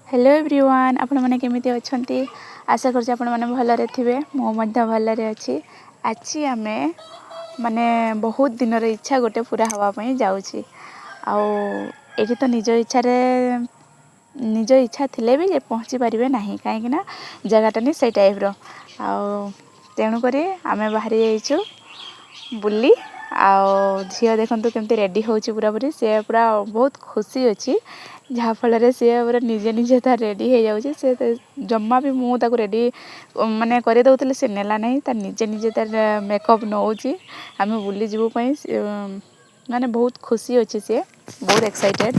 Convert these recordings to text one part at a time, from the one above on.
Hello everyone, ଆପଣମାନେ କେମିତି ଅଛନ୍ତି? ଆଶା କରୁଛି ଆପଣମାନେ ଭଲରେ ଥିବେ। ମୁଁ ମଧ୍ୟ ଭଲରେ ଅଛି। ଆଜି ଆମେ ମାନେ ବହୁତ ଦିନର ଇଚ୍ଛା ଗୋଟେ ପୁରା ହେବା ପାଇଁ ଯାଉଛି। ଆଉ ଏଇଠି ତ ନିଜ ଇଚ୍ଛାରେ, ନିଜ ଇଚ୍ଛା ଥିଲେ ବି ପହଞ୍ଚି ପାରିବେ ନାହିଁ, କାହିଁକିନା ଜାଗାଟା ନି ସେଇ ଟାଇପ୍ର। ଆଉ ତେଣୁକରି ଆମେ ବାହାରି ଯାଇଛୁ ବୁଲି। ଆଉ ଝିଅ ଦେଖନ୍ତୁ କେମିତି ରେଡ଼ି ହେଉଛି ପୁରାପୁରି। ସିଏ ପୁରା ବହୁତ ଖୁସି ଅଛି, ଯାହାଫଳରେ ସିଏ ପୁରା ନିଜେ ନିଜେ ତାର ରେଡ଼ି ହେଇଯାଉଛି। ସେ ଜମା ବି ମୁଁ ତାକୁ ରେଡ଼ି ମାନେ କରିଦେଉଥିଲି, ସେ ନେଲା ନାହିଁ। ତାର ନିଜେ ନିଜେ ତାର ମେକଅପ୍ ନେଉଛି। ଆମେ ବୁଲିଯିବୁ ପାଇଁ ମାନେ ବହୁତ ଖୁସି ଅଛି ସିଏ, ବହୁତ ଏକ୍ସାଇଟେଡ଼।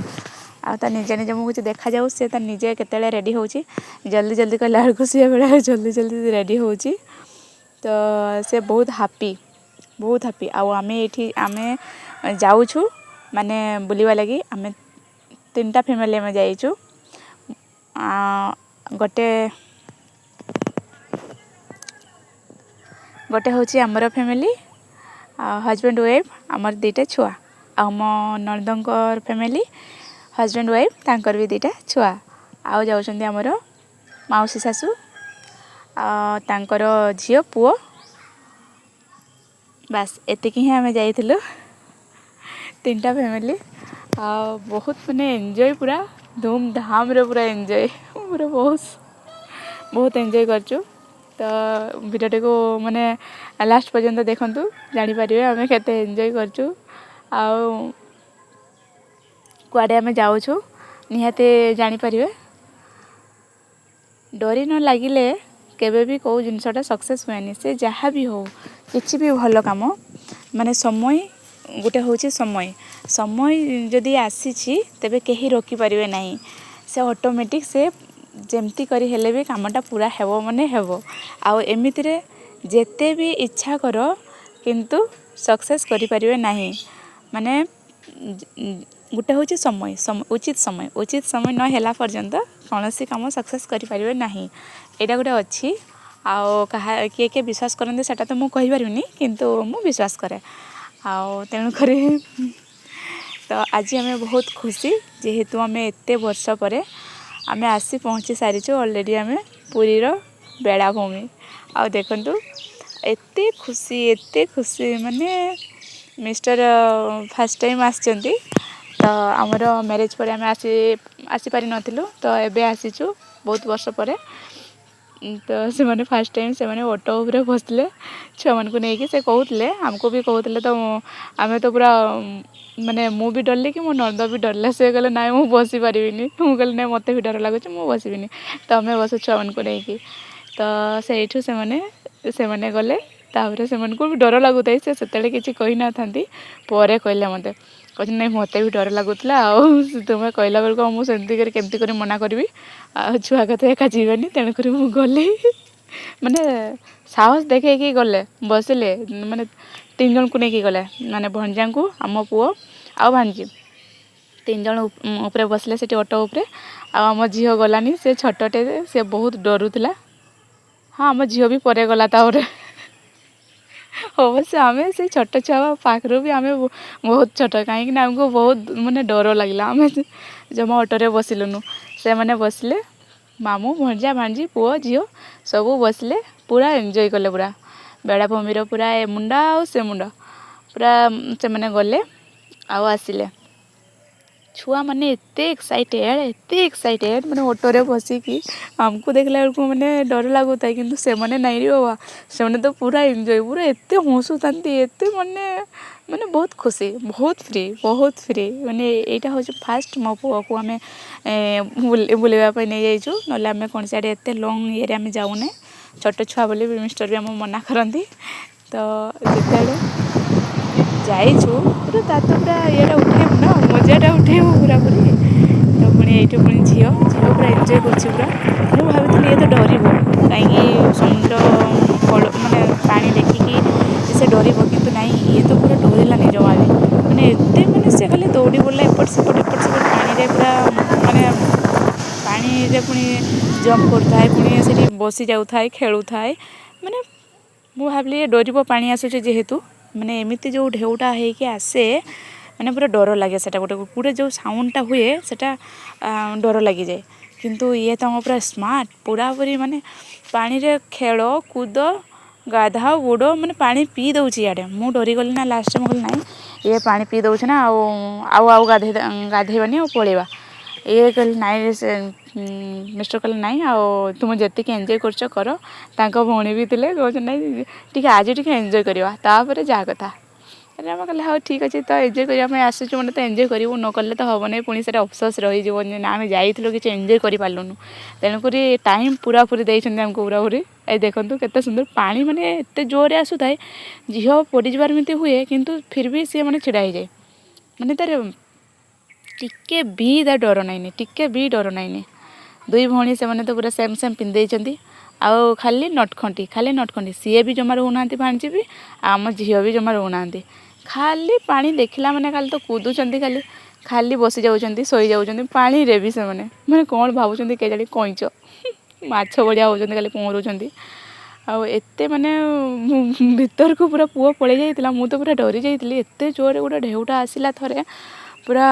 ଆଉ ତା ନିଜେ ନିଜେ ମୁଁ କିଛି ଦେଖାଯାଉ ସେ ତା ନିଜେ କେତେବେଳେ ରେଡ଼ି ହେଉଛି। ଜଲ୍ଦି ଜଲ୍ଦି କଲା ବେଳକୁ ସିଏ ବେଳେ ଜଲ୍ଦି ଜଲ୍ଦି ରେଡ଼ି ହେଉଛି। ତ ସେ ବହୁତ ହାପି, ବହୁତ ହାପି। ଆଉ ଆମେ ଏଇଠି ଆମେ ଯାଉଛୁ ମାନେ ବୁଲିବା ଲାଗି। ଆମେ ତିନିଟା ଫ୍ୟାମିଲି ଆମେ ଯାଇଛୁ। ଗୋଟେ ଗୋଟେ ହେଉଛି ଆମର ଫ୍ୟାମିଲି, ଆଉ ହଜବେଣ୍ଡ ୱାଇଫ୍, ଆମର ଦୁଇଟା ଛୁଆ, ଆଉ ମୋ ନଣନ୍ଦଙ୍କର ଫ୍ୟାମିଲି, ହଜବେଣ୍ଡ ୱାଇଫ୍, ତାଙ୍କର ବି ଦୁଇଟା ଛୁଆ। ଆଉ ଯାଉଛନ୍ତି ଆମର ମାଉସୀ ଶାଶୁ, ତାଙ୍କର ଝିଅ ପୁଅ। ବାସ୍, ଏତିକି ହିଁ ଆମେ ଯାଇଥିଲୁ ତିନିଟା ଫ୍ୟାମିଲି। ଆଉ ବହୁତ ମାନେ ଏନ୍ଜୟ, ପୁରା ଧୁମଧାମରେ ପୁରା ଏନ୍ଜୟ, ପୁରା ବହୁତ ବହୁତ ଏନ୍ଜୟ କରିଛୁ। ତ ଭିଡ଼ିଓଟିକୁ ମାନେ ଲାଷ୍ଟ ପର୍ଯ୍ୟନ୍ତ ଦେଖନ୍ତୁ, ଜାଣିପାରିବେ ଆମେ କେତେ ଏନ୍ଜୟ କରିଛୁ ଆଉ କୁଆଡ଼େ ଆମେ ଯାଉଛୁ, ନିହାତି ଜାଣିପାରିବେ। ଡୋରି ନ ଲାଗିଲେ କେବେ ବି କେଉଁ ଜିନିଷଟା ସକ୍ସେସ୍ ହୁଏନି, ସେ ଯାହା ବି ହଉ, କିଛି ବି ଭଲ କାମ। ମାନେ ସମୟ ଗୋଟେ ହେଉଛି ସମୟ। ସମୟ ଯଦି ଆସିଛି ତେବେ କେହି ରୋକିପାରିବେ ନାହିଁ। ସେ ଅଟୋମେଟିକ୍ ସେ ଯେମିତି କରି ହେଲେ ବି କାମଟା ପୁରା ହେବ, ମାନେ ହେବ। ଆଉ ଏମିତିରେ ଯେତେ ବି ଇଚ୍ଛା କର କିନ୍ତୁ ସକ୍ସେସ୍ କରିପାରିବେ ନାହିଁ। ମାନେ ଗୋଟେ ହେଉଛି ସମୟ, ଉଚିତ ସମୟ। ଉଚିତ ସମୟ ନ ହେଲା ପର୍ଯ୍ୟନ୍ତ କୌଣସି କାମ ସକ୍ସେସ୍ କରିପାରିବେ ନାହିଁ। ଏଇଟା ଗୋଟେ ଅଛି। ଆଉ କାହା କିଏ କିଏ ବିଶ୍ୱାସ କରନ୍ତି ସେଇଟା ତ ମୁଁ କହିପାରିବିନି, କିନ୍ତୁ ମୁଁ ବିଶ୍ୱାସ କରେ। ଆଉ ତେଣୁକରି ତ ଆଜି ଆମେ ବହୁତ ଖୁସି, ଯେହେତୁ ଆମେ ଏତେ ବର୍ଷ ପରେ ଆମେ ଆସି ପହଞ୍ଚି ସାରିଛୁ ଅଲରେଡ଼ି ଆମେ ପୁରୀର ବେଳାଭୂମି। ଆଉ ଦେଖନ୍ତୁ ଏତେ ଖୁସି, ଏତେ ଖୁସି। ମାନେ ମିଷ୍ଟର ଫାର୍ଷ୍ଟ ଟାଇମ୍ ଆସିଛନ୍ତି ତ। ଆମର ମ୍ୟାରେଜ୍ ପରେ ଆମେ ଆସିପାରିନଥିଲୁ, ତ ଏବେ ଆସିଛୁ ବହୁତ ବର୍ଷ ପରେ। ତ ସେମାନେ ଫାର୍ଷ୍ଟ ଟାଇମ୍ ସେମାନେ ଅଟୋ ଉପରେ ବସିଲେ ଛୁଆମାନଙ୍କୁ ନେଇକି। ସେ କହୁଥିଲେ, ଆମକୁ ବି କହୁଥିଲେ। ତ ଆମେ ତ ପୁରା ମାନେ ମୁଁ ବି ଡରିଲି କି ମୋ ନଣନ୍ଦ ବି ଡରିଲା। ସେ କହିଲେ, ନାଇଁ, ମୁଁ ବସିପାରିବିନି। ମୁଁ କହିଲି, ନାଇଁ, ମୋତେ ବି ଡର ଲାଗୁଛି, ମୁଁ ବସିବିନି, ତମେ ବସ ଛୁଆମାନଙ୍କୁ ନେଇକି। ତ ସେଇଠୁ ସେମାନେ ଗଲେ। ତାପରେ ସେମାନଙ୍କୁ ବି ଡର ଲାଗୁଥାଏ। ସେ ସେତେବେଳେ କିଛି କହିନଥାନ୍ତି, ପରେ କହିଲେ ମୋତେ, କହୁଛନ୍ତି, ନାଇଁ, ମୋତେ ବି ଡର ଲାଗୁଥିଲା, ଆଉ ତୁମେ କହିଲା ବେଳକୁ ମୁଁ ସେମିତି କରି କେମିତି କରି ମନା କରିବି? ଆଉ ଛୁଆ କଥା ଏକା ଯିବେନି, ତେଣୁକରି ମୁଁ ଗଲି। ମାନେ ସାହସ ଦେଖେଇକି ଗଲେ, ବସିଲେ। ମାନେ ତିନି ଜଣଙ୍କୁ ନେଇକି ଗଲେ, ମାନେ ଭଣଜାଙ୍କୁ, ଆମ ପୁଅ ଆଉ ଭାଣିଜୀ, ତିନି ଜଣ ଉପରେ ବସିଲେ ସେଠି ଅଟୋ ଉପରେ। ଆଉ ଆମ ଝିଅ ଗଲାନି, ସେ ଛୋଟଟେ, ସେ ବହୁତ ଡରୁଥିଲା। ହଁ, ଆମ ଝିଅ ବି ପରେ ଗଲା ତାପରେ। ଅବଶ୍ୟ ଆମେ ସେ ଛୋଟ ଛୁଆ ପାଖରୁ ବି ଆମେ ବହୁତ ଛୋଟ, କାହିଁକିନା ଆମକୁ ବହୁତ ମାନେ ଡର ଲାଗିଲା। ଆମେ ଜମା ଅଟୋରେ ବସିଲୁନୁ। ସେମାନେ ବସିଲେ, ମାମୁଁ, ଭଣଜା, ଭାଣିଜୀ, ପୁଅ, ଝିଅ ସବୁ ବସିଲେ, ପୁରା ଏନ୍ଜୟ କଲେ ପୁରା ବେଳାଭୂମିର ପୁରା ଏ ମୁଣ୍ଡ ଆଉ ସେ ମୁଣ୍ଡ ପୁରା ସେମାନେ ଗଲେ ଆଉ ଆସିଲେ। ଛୁଆମାନେ ଏତେ ଏକ୍ସାଇଟେଡ଼, ଏତେ ଏକ୍ସାଇଟେଡ଼, ମାନେ ଅଟୋରେ ବସିକି ଆମକୁ ଦେଖିଲା ବେଳକୁ ମାନେ ଡର ଲାଗୁଥାଏ, କିନ୍ତୁ ସେମାନେ ନାଇଁ ରେ ବାବା, ସେମାନେ ତ ପୁରା ଏନ୍ଜୟ, ପୁରା ଏତେ ହସୁଥାନ୍ତି, ଏତେ ମାନେ ବହୁତ ଖୁସି, ବହୁତ ଫ୍ରି, ବହୁତ ଫ୍ରି। ମାନେ ଏଇଟା ହେଉଛି ଫାର୍ଷ୍ଟ ମୋ ପୁଅକୁ ଆମେ ବୁଲିବା ପାଇଁ ନେଇଯାଇଛୁ। ନହେଲେ ଆମେ କୌଣସି ଆଡ଼େ ଏତେ ଲଙ୍ଗ୍ ଇଏରେ ଆମେ ଯାଉନେ। ଛୋଟ ଛୁଆ ବୋଲି ବି ମିଷ୍ଟର ବି ଆମକୁ ମନା କରନ୍ତି। ତ ଯେତେବେଳେ ଯାଇଛୁ ପୁରା ତାର ତ ପୁରା ଇଏଟା ଉଠେଇବୁ ନା, ମଜାଟା ଉଠେଇବୁ ପୁରାପୁରି। ତ ପୁଣି ଏଇଠୁ ପୁଣି ଝିଅ ପୁରା ଏନ୍ଜୟ କରୁଛି ପୁରା। ମୁଁ ଭାବିଥିଲି ଇଏ ତ ଡରିବ, କାହିଁକି ସମୁଦ୍ର କୂଳ ମାନେ ପାଣି ଦେଖିକି ସେ ଡରିବ, କିନ୍ତୁ ନାଇଁ, ଇଏ ତ ପୁରା ଡରିଲାନି ଜମା ବି। ମାନେ ଏତେ ମାନେ ସେ ଖାଲି ଦୌଡ଼ି ବୁଲିଲା ଏପଟ ସେପଟ ଏପଟ ସେପଟ ପାଣିରେ ପୁରା, ମାନେ ପାଣିରେ ପୁଣି ଜମ୍ପ କରୁଥାଏ, ପୁଣି ସେଠି ବସି ଯାଉଥାଏ, ଖେଳୁଥାଏ। ମାନେ ମୁଁ ଭାବିଲି ଇଏ ଡରିବ, ପାଣି ଆସୁଛି ଯେହେତୁ। ମାନେ ଏମିତି ଯେଉଁ ଢେଉଟା ହେଇକି ଆସେ, ମାନେ ପୁରା ଡର ଲାଗେ। ସେଟା ଗୋଟେ ଯେଉଁ ସାଉଣ୍ଡଟା ହୁଏ, ସେଟା ଡର ଲାଗିଯାଏ। କିନ୍ତୁ ଇଏ ତମ ପୁରା ସ୍ମାର୍ଟ ପୁରାପୁରି, ମାନେ ପାଣିରେ ଖେଳ କୁଦ, ଗାଧାଅ ବୁଡ଼, ମାନେ ପାଣି ପିଇ ଦେଉଛି ଇଆଡ଼େ। ମୁଁ ଡରିଗଲି ନା ଲାଷ୍ଟରେ। ମୁଁ କହିଲି, ନାଇଁ, ଇଏ ପାଣି ପିଇ ଦେଉଛି ନା, ଆଉ ଆଉ ଆଉ ଗାଧେଇ ଗାଧେଇବାନି ଆଉ ପଳେଇବା। ଇଏ କହିଲେ ନାଇଁ, ସେ ମିଷ୍ଟର କହିଲେ, ନାଇଁ, ଆଉ ତୁମେ ଯେତିକି ଏନ୍ଜୟ କରୁଛ କର। ତାଙ୍କ ଭଉଣୀ ବି ଥିଲେ, କହୁଛନ୍ତି, ନାଇଁ, ଟିକେ ଆଜି ଟିକେ ଏନ୍ଜୟ କରିବା, ତାପରେ ଯାହା କଥା। ହେଲେ ଆମେ କହିଲେ, ହଉ ଠିକ୍ ଅଛି, ତ ଏନ୍ଜୟ କରିବା ପାଇଁ ଆସିଛୁ ମାନେ ତ ଏନ୍ଜୟ କରିବୁ, ନ କଲେ ତ ହେବନି। ପୁଣି ସେଇଟା ଅଫସୋସ ରହିଯିବ ନା, ଆମେ ଯାଇଥିଲୁ, କିଛି ଏନ୍ଜୟ କରିପାରିଲୁନୁ। ତେଣୁକରି ଟାଇମ୍ ପୁରାପୁରି ଦେଇଛନ୍ତି ଆମକୁ ପୁରାପୁରି। ଏଇ ଦେଖନ୍ତୁ କେତେ ସୁନ୍ଦର ପାଣି, ମାନେ ଏତେ ଜୋରରେ ଆସୁଥାଏ, ଝିଅ ପଡ଼ିଯିବାର ଏମିତି ହୁଏ, କିନ୍ତୁ ଫିର୍ ବି ସିଏ ମାନେ ଛିଡ଼ା ହେଇଯାଏ। ମାନେ ତାର ଟିକେ ବି ତା ଡର ନାଇଁନି, ଟିକେ ବି ଡର ନାଇଁନି। ଦୁଇ ଭଉଣୀ ସେମାନେ ତ ପୁରା ସେମ୍ ସେମ୍ ପିନ୍ଧି ଦେଇଛନ୍ତି ଆଉ ଖାଲି ନଟଖଣ୍ଟି, ଖାଲି ନଟଖଣ୍ଟି। ସିଏ ବି ଜମା ରହୁନାହାନ୍ତି, ଭାଣିଜୀ ବି ଆଉ ଆମ ଝିଅ ବି ଜମା ରହୁନାହାନ୍ତି। ଖାଲି ପାଣି ଦେଖିଲା ମାନେ ଖାଲି ତ କୁଦୁଛନ୍ତି, ଖାଲି ଖାଲି ବସି ଯାଉଛନ୍ତି, ଶୋଇଯାଉଛନ୍ତି ପାଣିରେ ବି। ସେମାନେ ମାନେ କ'ଣ ଭାବୁଛନ୍ତି କେଜାଣି, କଇଁଚ ମାଛ ଭଳିଆ ହେଉଛନ୍ତି, ଖାଲି ପହଁରୁଛନ୍ତି। ଆଉ ଏତେ ମାନେ ଭିତରକୁ ପୁରା ପୁଅ ପଳେଇ ଯାଇଥିଲା, ମୁଁ ତ ପୁରା ଡରି ଯାଇଥିଲି। ଏତେ ଜୋରରେ ଗୋଟେ ଢେଉଟା ଆସିଲା ଥରେ, ପୁରା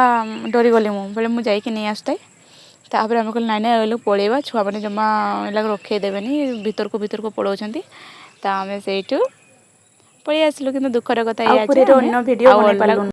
ଡରିଗଲି ମୁଁ। ବେଳେ ମୁଁ ଯାଇକି ନେଇ ଆସୁଥାଏ। ତାପରେ ଆମେ କହିଲୁ, ନାଇଁ ନାଇଁ, ଏଲୁ ପଳେଇବା, ଛୁଆମାନେ ଜମା ଏଲାକ ରଖେଇ ଦେବେନି, ଭିତରକୁ ଭିତରକୁ ପଳଉଛନ୍ତି। ତ ଆମେ ସେଇଠୁ ପଳେଇ ଆସିଲୁ। କିନ୍ତୁ ଦୁଃଖର କଥା ଆଉ ଏଇଆ ଯେ ପୁରୀର ଆମେ ଅନ୍ୟ ଭିଡ଼ିଓ ଆଉ ବନେଇ ଅଲଗା ପାରିଲୁନି।